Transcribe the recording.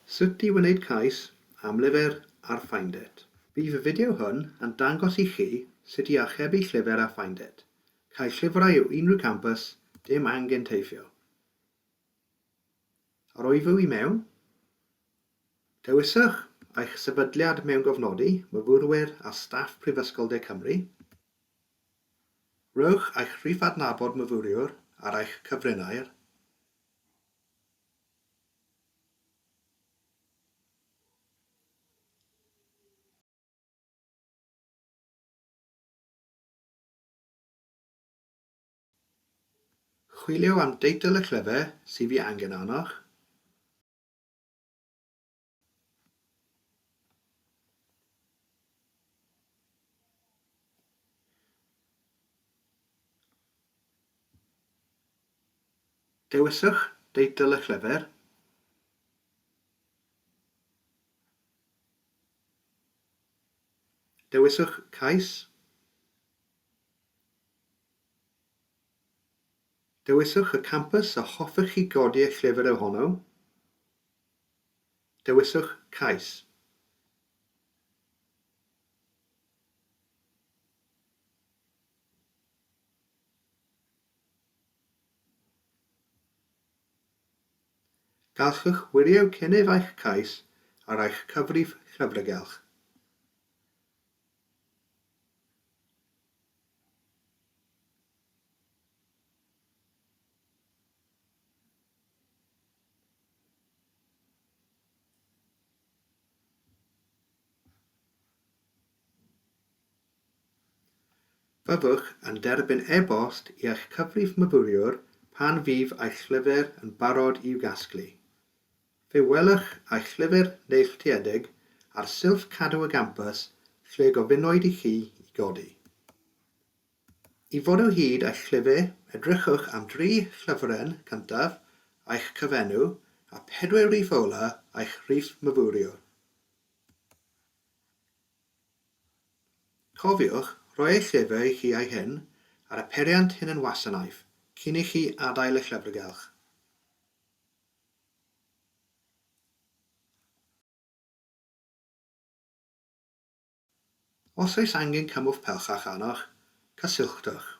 Sut i wneud cais am lyfr ar Find It. Bydd y fideo hwn yn dangos i chi sut i archebu llyfr ar Find It. Cael llyfrau o unrhyw campus, dim angen teithio. Ar oeddu i mewn? Dewiswch eich sefydliad mewngofnodi, myfyrwyr a staff Prifysgol De Cymru. Rhowch eich rhif adnabod myfyriwr ar eich cyfrinair. Chwilio am deitl y llyfr sydd ei angen arnoch. Dewiswch deitl y llyfr. Dewiswch Cais. Dewiswch y campws a hoffech chi godi eich llyfr ohono. Dewiswch Cais. Gallwch wirio cynnydd eich cais ar eich cyfrif llyfrgell. Byddwch yn derbyn e-bost i eich cyfrif myfyriwr pan fydd eich llyfr yn barod i'w gasglu. Fe welwch eich llyfr neilltuedig ar silff cadw y gampws lle gofynnwyd i chi i godi. I fod o hyd eich llyfr, edrychwch am dri llyfryn cyntaf eich cyfenw a phedwar rhif ola eich rhif myfyriwr. Cofiwch roi eich llyfr i chi a'i hyn ar y peiriant hunanwasanaeth cyn i chi adael y llyfrgell. Os oes angen cymorth pellach arnoch, cysylltwch.